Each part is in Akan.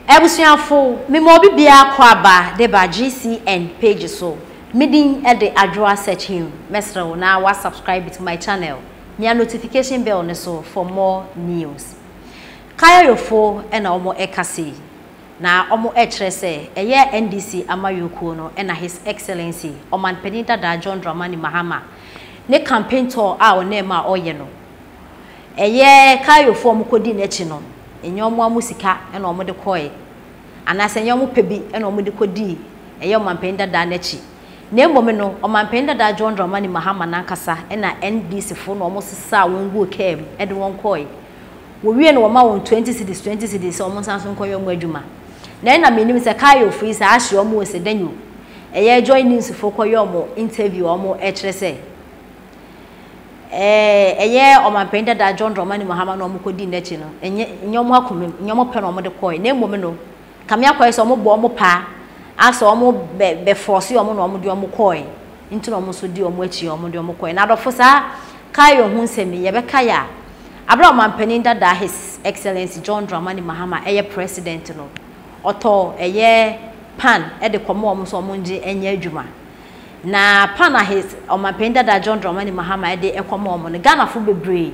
Abusuafo, mema obi biara kɔ aba de ba GCN page so. Me din de Adwoa Sekyim. Mɛsrɛ wo na wa subscribe to my channel. Mia notification bell no so for more news. Kayoyofo na wɔn ɛka sei. Na wɔn ɛkyerɛ sɛ ɛyɛ NDC amayɔkuo no na His Excellency Ɔmanpanin dadaa John Dramani Mahama ne campaign tour a ɔnam a ɔyɛ no. Ɛyɛ Kayofo a wɔkɔdii n'akyi no, ɛnyɛ wɔn ara wɔn sika na wɔde kɔeɛ, anaasɛ ɛnyɛ wɔn pɛ bi na wɔde kɔdii ɛyɛ ɔmanpanin dadaa no akyi. Na mmom no, ɔmanpanin dadaa John Dramani Mahama no ankasa na NDCfoɔ na wɔsesaa wɔn guu kaa mu de wɔn kɔeɛ. Wɔwie no wɔma wɔn 20 cedis, 20 cedis sɛ wɔnsan so nkɔyɛ wɔn adwuma. Na ɛna mennim sɛ Kayofo yi saa ahye wɔn o sɛ dɛn o. Ɛyɛ Joy News foɔ kɔyɛ wɔn interview a wɔkyerɛ sɛ, Ɛɛ, ɛyɛ Ɔmanpanyin dada John Dramani Mahama na wɔkɔdii n'akyi no, ɛnyɛ ɛnyɛ wɔn akoma mu, ɛnyɛ wɔn pɛ na wɔde kɔe, na mmom no, kame akɔyɛ sɛ wɔbɔ wɔn paa, asɛ wɔn bɛ bɛfɔɔse wɔn na wɔde wɔn kɔe, nti na wɔn nso di wɔn akyi a wɔde wɔn kɔe. Na adɔfo saa Kayo ho nsɛm yi, yɛbɛkae a, abere a Ɔmanpanyin dada His Excellency John Dramani Mahama ɛyɛ President no, ɔtɔɔ ɛyɛ pan de kɔma wɔn sɛ wɔngye nyɛ adwuma. Na pan a his Ɔmanpanyin dada John Dramani Mahama de kɔma wɔn no, Ghanafo bebree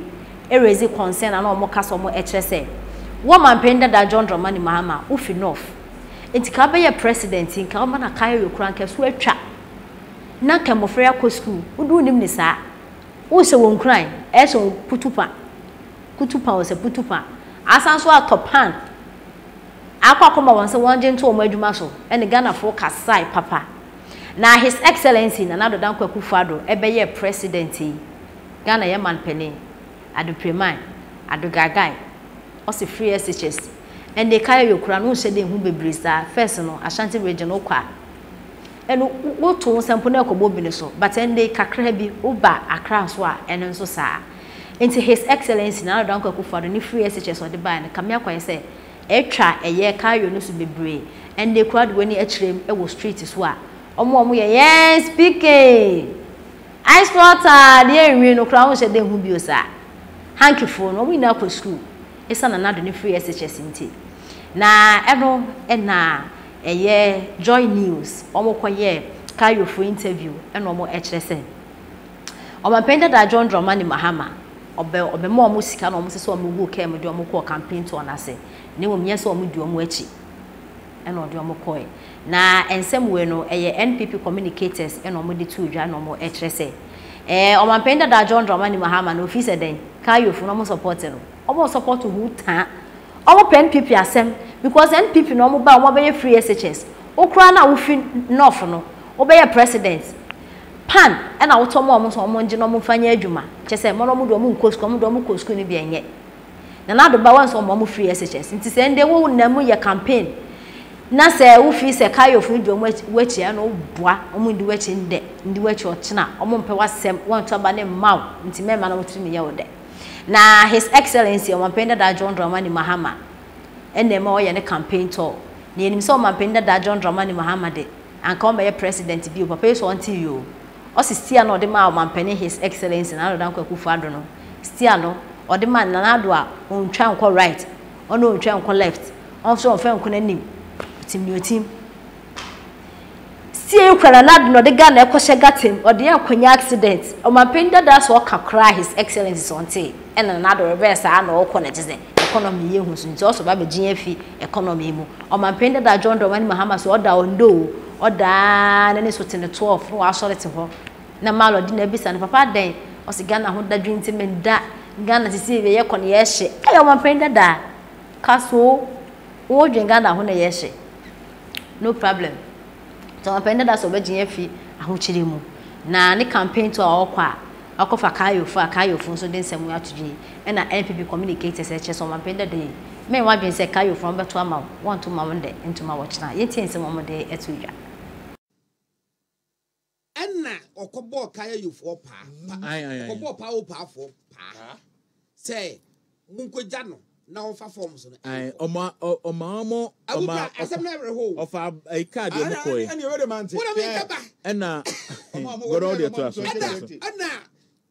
raise concern a na wɔn kasa wɔn kyerɛ sɛ, wo Ɔmanpanyin dada John Dramani Mahama, wo fi North, nti ka wobɛyɛ President yi, nka woma no akayo koraa nka ɛso atwa na nka mmɔfra yi akɔ sukuu, wo de wonim ne saa, wohyɛ wɔn nkuran, ɛhyɛ wɔn kutupa, kutupa o sɛ putupa, asan nso atɔ pan akɔ akɔma wɔn sɛ wɔngye nto wɔn adwuma so, ɛne Ghanafoɔ kasae papa. Na His Excellency Nana Addo Dankwa Akufo Addo bɛyɛɛ President yi, Ghana yɛ man panin, Addo Preman, Addo Gaagai, ɔse free SHS, ɛnde Kayoyo koraa no wonhyɛ da nhu bebree saa, first no Ashanti region wokɔ a, ɛno woto wo nsa mpo na ɛkɔbɔ obi no so, but ɛnde kakra bi woba Accra nso a ɛno nso saa. Nti His Excellency Nana Addo Dankwa Akufo Addo ne free SHS ɔde baeɛ no, kame akɔyɛ sɛ Atwa ɛyɛ Cairo no so bebree. Ɛnde koraa de w'ani akyerɛ mu wɔ street so a, wɔn a wɔyɛ yɛn speaking! Ice water deɛ nwi no koraa wonhyɛ da nhu bio saa. Hankifoɔ no, wɔn nyinaa kɔ sukuu ɛsiane Nana Addo ne free SHS nti. Na ɛno na ɛyɛ Joy News wɔn kɔyɛɛ Cairofoɔ interview ɛna wɔn ɛkyerɛ sɛ Ɔmanpanin dada John Dramani Mahama, ɔbɛ ɔbɛma wɔn sika na wɔn sɛ wɔn guu kaa mu de wɔn kɔɔ campaign tour no ase, na mmom nyɛ sɛ wɔn di wɔn akyi ɛna ɔde wɔn kɔɛ. Na nsɛm wei no ɛyɛ NPP communicators ɛna wɔn de too dwa na wɔn ɛkyerɛ sɛ ɛɛ Ɔmanpanin dada John Dramani Mahama no ofii sɛ dɛn Kayofo no wɔn support no, wɔn support ho taa, wɔn pɛ NPP asɛm because NPP na wɔn ba wɔn abɛyɛ free SHS, wo koraa no a wofi North no wobɛyɛ president. Pan na wotɔ ma wɔn sɛ wɔn ngye na wɔn nfa nyɛ adwuma. Kyerɛ sɛ mma wɔn de wɔn nkɔ sukuu, wɔn de wɔn kɔ sukuu no bi ɛnyɛ. Nana Addo ba wɔn sɛ wɔn wɔn free SHS. Nti sɛ ndɛ wo nam mu yɛ campaign na sɛ wo feel sɛ Kayofo no di wɔn akyi a ɛna wo boa wɔn ndi w'akyi ndɛ, ndi w'akyi ɔkyena, wɔn mpɛ w'asɛm, wɔn nto aba no mma wo, nti mɛmma na wo tirim nyɛ wo dɛ. Na His Excellency Ɔmanpanyin Dada John Dramani Mahama ɛna ɛma ɔyɛ ne campaign tour. Na yɛnim sɛ Ɔmanpanyin Dada John Dramani Mahama de, Anka ɔmmɛyɛ president bio papa yi so ɔnte yie o ɔse steer no ɔde maa ɔmanpanin his excellency Nana Addo Dankwa Akufo Addo no steer no ɔde maa Nana Addo a ɔntwa nkɔ right ɔne ɔntwa nkɔ left ɔnso ɔnfa nkɔ n'anim ɔtim nea ɔtim steer yi kura Nana Addo na ɔde Ghana ɛkɔhyɛ gutter mu ɔde yɛn akɔnya accident ɔmanpanin dadaa sɛ ɔka koraa his excellency sɛ ɔnte ɛna Nana Addo rebɛɛ saa na ɔkɔ na kyɛ sɛ Economy yɛ hu so nti ɔsɔ ba bɛgye yɛn afi economy yi mu. Ɔmanpanin dada John Dramani Mahama so ɔda ɔndɔ o, ɔda aa n'ani so te ne 12 na wasɔre te hɔ. Na Malo de na abisa no papa adɛn? Ɔse Ghana ho dadwen nti menda, Ghana sisi yɛ kɔ no yɛhye. Ɛyɛ ɔmanpanin dada ka so wo dwen Ghana ho na yɛhye. No problem. Nti ɔmanpanin dada sɛ ɔbɛgye yɛn afi ahokyere mu. Na ne campaign tour a ɔkɔ a Wakɔfa Kayofo a Kayofo nso de nsɛm yi ato dwa yi ɛna NPP communicators ɛkyerɛ sɛ ɔmanpanin dada yi mɛn wadwene sɛ Kayofo no wɔbɛto ama wo, wɔnto mma wo ndɛ, nto mma wo ɔkyena. Yɛntie nsɛm a wɔde ato dwa. Ɛna ɔkɔbɔɔ Kayayofoɔ paa, pa, ɔkɔbɔɔ Paopaafoɔ paa sɛ monkɔgya no na ɔmfa forms no Ae, nkɔ. ɔma, ɔ, ɔma ɔmo, Awo ɔma, bra, asɛm no awerɛhoɔ o. ɔfa ɛyi kaa deɛ ɔmo kɔɛ. Ɛne ɛwɛ de mante. Wo na meka ba. Ɛna, Ɔmo a ɔmo wɔ Gɔdɔ wo deɛ deɛ ɔmo toa so, 20 toa Ɛna, so. 20. ɛna,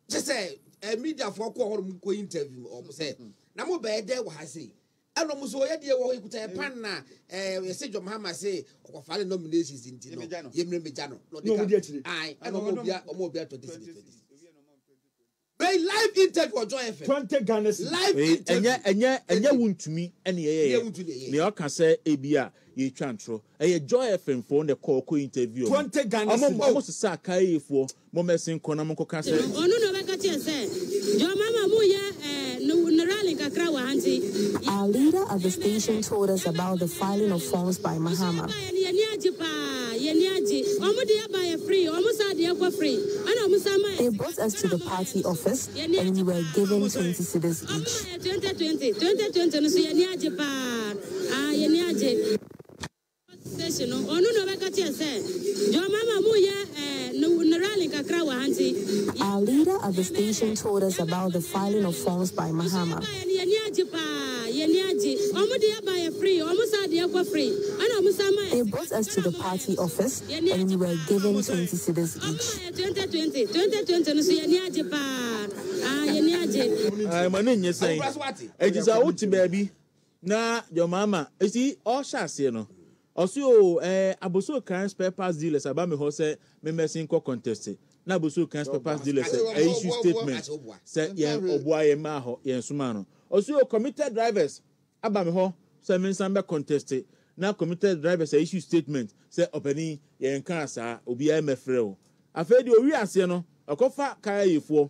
kyɛ sɛ, eh, mediafoɔ kɔɔ hɔ nom kɔ interview ɔmo sɛ, na mo bɛyɛ dɛn wɔ ha sei? Ɛna ɔmo so yɛ deɛ wɔ hɔ yɛkuta yɛ pan na ɛɛ yɛsɛ John Mahama se ɔkɔfa ne nominations nti no yɛmmerɛ mmɛgya no. Na Na ɔmo di akyire. Ae, ɛna ɔmo obia ɔmo obia 20 cedis 20 cedis. Wei live interview wɔ Joy FM. 20 Ghana cedis. Live Wei interview. ɛnyɛ ɛnyɛ ɛnyɛ Wontumi ɛna Ɛnyɛ yɛyɛyɛ. Wontumi na ɛyɛyɛ. Nea ɔka sɛ ebia yɛtwa ntorɔ. Ɛyɛ Joy FM foɔ na ɛkɔ ɔkɔ interview ɔmo. 20 Ghana Ɔmo cedis. ɔmo sesa akaeɛ foɔ mo mɛsen kɔ na mo nkɔka sɛ. Ɔno na ɔbɛka kyerɛ sɛ John Mahama mo yɛ eh, ne ne rally kakra wɔ ha nti yɛ Our leader at the station told us about the filing of forms by Nso Mahama. yɛbaeɛ no yɛni agye paa, yɛni agye. Ɔmo de aba yɛ free, ɔmo san de ɛkɔ free, ɛna ɔmo san ma yɛ They sika. brought us to Ɛna the ɔmo ma yɛ party no so office yɛni and agye we were paa. given 20 cedis Ɔmo each. ma yɛ 2020, 2020 no so yɛni agye paa, ah yɛni agye. Station no, ɔno na ɔbɛka kyerɛ sɛ John Mahama mo yɛ eh, ne ne rally kakra wɔ ha nti yɛ Our leader at the yɛmɛyɛ station dɛ told us yɛmɛkɔ about the ne filing of rally no. forms by Nso Mahama. yɛbaeɛ no yɛni agye paa, yɛni agye. Ɔmo de aba yɛ free, ɔmo san de ɛkɔ free, ɛna ɔmo san ma yɛ They sika. brought us Ɛna to the ɔmo ma yɛ party no so office yɛni and we agye were paa. given 20 cedis Ɔmo each. ma yɛ 2020, 2020 no so yɛni agye paa, ah yɛni agye. Ae ma no nyɛ sɛn. Awura so wate. Enti sɛ wote baabi na John Mahama esi ɔhyɛ aseɛ no ɔse oo ɛɛ Abossey Okai spare parts dealers aba me hɔ sɛ me mmɛsen nkɔ contest na Abossey Okai spare parts dealers ɛ issue statement sɛ yɛn ɔboa yɛn mmaa hɔ yɛn somaa no. Ɔse oo committed drivers aba me hɔ sɛ me nsan bɛ contest na committed drivers ɛ issue statement sɛ ɔpanin yɛn nkaa saa obiara mmɛfrɛ wo. Afei deɛ ɔwie aseɛ no ɔkɔfa kayayefoɔ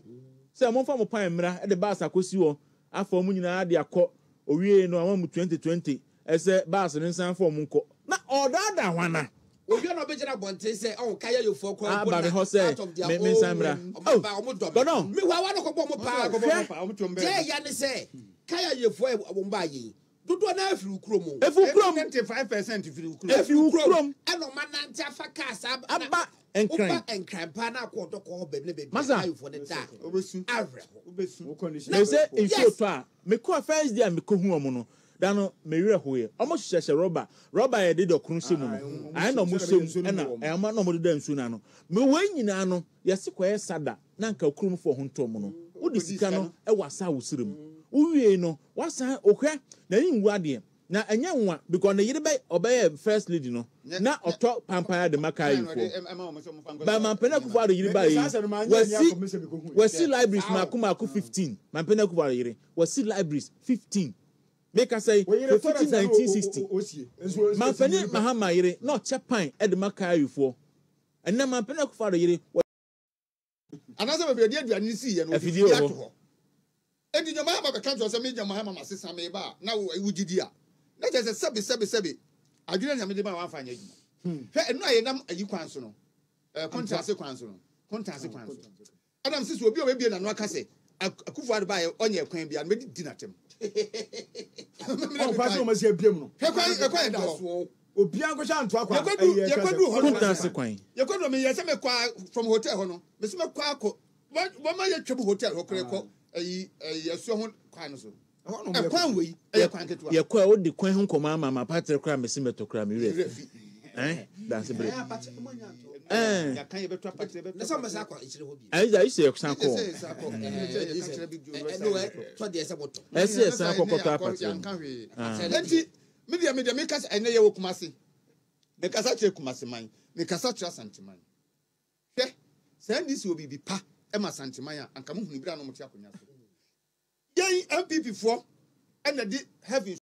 sɛ momfa mo pan mmra de bus akɔsi hɔ afa wɔn nyinaa de akɔ Owiei no ama mu 2020 ɛsɛ bus no nsan fa wɔn nkɔ. Na ɔredaadaa hwana? Owie na ɔbɛgyina abɔnten sɛ ɔho kaya yofoɔ koraa mpo Aba me na hɔ sɛ out of their me own mensan will mmra. ɔmo Oh, aba ɔmo dɔ me. Gordon! Meanwhile wa na ɔkɔbɔ ɔmo paa o. Hwɛ! Deɛ ɛya ne sɛ kaya yofoɔ a wɔn baa yɛ yi dodoɔ no ara firi wo kurom o. Efi wo kurom! 95% firi wo kurom. Efi wo kurom! Ɛna ɔmo anante afa kaa saa na Aba Nkran. woba Nkran paa na akɔ ɔdɔkɔ hɔ baabi na baabi a Masa! kaya yofoɔ no da a awerɛho. Na Mese nsuo yes! tɔ a, mekɔɔ first day a mekɔhu wɔn no, da no me werɛ hoeɛ. Wɔn hyehyɛhyɛ rɔba, rɔba a yɛde dɔkono hyɛ mu no, ayɛ na wɔn hyɛ mu ɛna ɛma na wɔn deda nsuo no ano. Me wei nyinaa no, yɛse kɔyɛ sada na anka kuromfoɔ ho ntɔ wɔn no, wode sika no wɔ asa wo srɛ mu. Wowiei no, wasan, ohwɛ, n'ani nwu adeɛ. Na ɛnyɛ nwa because ne yere bɛ ɔbɛyɛ first lady no na ɔtɔ pampaya de ma Kaayufoɔ. But Mampene Akufo Addo yere baeɛ yi wasi wasi libraries maako maako 15 Mampene Akufo Addo yere wasi libraries 15 Mekasa yi firi 1960 Mampene Mahama yere na ɔkyɛ pan de ma Kaayufoɔ. Ɛnnɛ Mampene Akufo Addo yere wa. Anaasɛ baabi a yɛde aduane no siiɛ no, wɔde Afidie fidie wɔ ato hɔ. hɔ. Enti John Mahama bɛka kyerɛ wo sɛ me John Mahama masesa meba a, na wo wogye di a, na kyerɛ sɛ sɛbe sɛbe sɛbe adwene a Nyame de maa wo amfa anyɛ adwuma. Hwɛ ɛno a yɛnam ayi kwan so no, eh, Kontaase kwan so no, Kontaase kwan so. Ɛna mese sɛ obi a ɔbɛbie n'ano aka sɛ Akufo Addo baeɛ ɔnyɛ kwan biara no, mɛdi n'atɛm. Ɔn kwan sɛ wɔn asi abiem no. Hwɛ kwan ɛkwan ɛda hɔ. Obiara nkɔhyɛ antoa kwan. Yɛkɔdu yɛkɔdu hɔ no. Kontaase kwan. Yɛkɔdu hɔ meyɛ sɛ mɛkɔ a from hotel hɔ no mesi mɛkɔ akɔ wɔma yɛtwa mu hotel hɔ koraa kɔ ɛyi ɛyi asuo ho kwan no so. Ɛkwan wei ɛyɛ kwan ketewa. Yɛkɔ a wode kwan ho nkɔmɔ ama ma patere koraa mesi mɛtɔ koraa me werɛ fi. Eh danse bere. Eh. Ayi ayi sɛ yɛsan kɔ. Ɛsɛ yɛsan kɔ kɔtɔ apatere no. Enti me deɛ me deɛ meka sɛ ɛnɛ yɛwɔ Kumasi. Mekasa kyerɛ Kumasi man, mekasa kyerɛ Asante man. Hwɛ, sɛ NDC wɔ biribi pa ma Asante man a, anka mohunu bere a na wɔte akonnwa so. Yɛn NPP foɔ ɛna de heaven.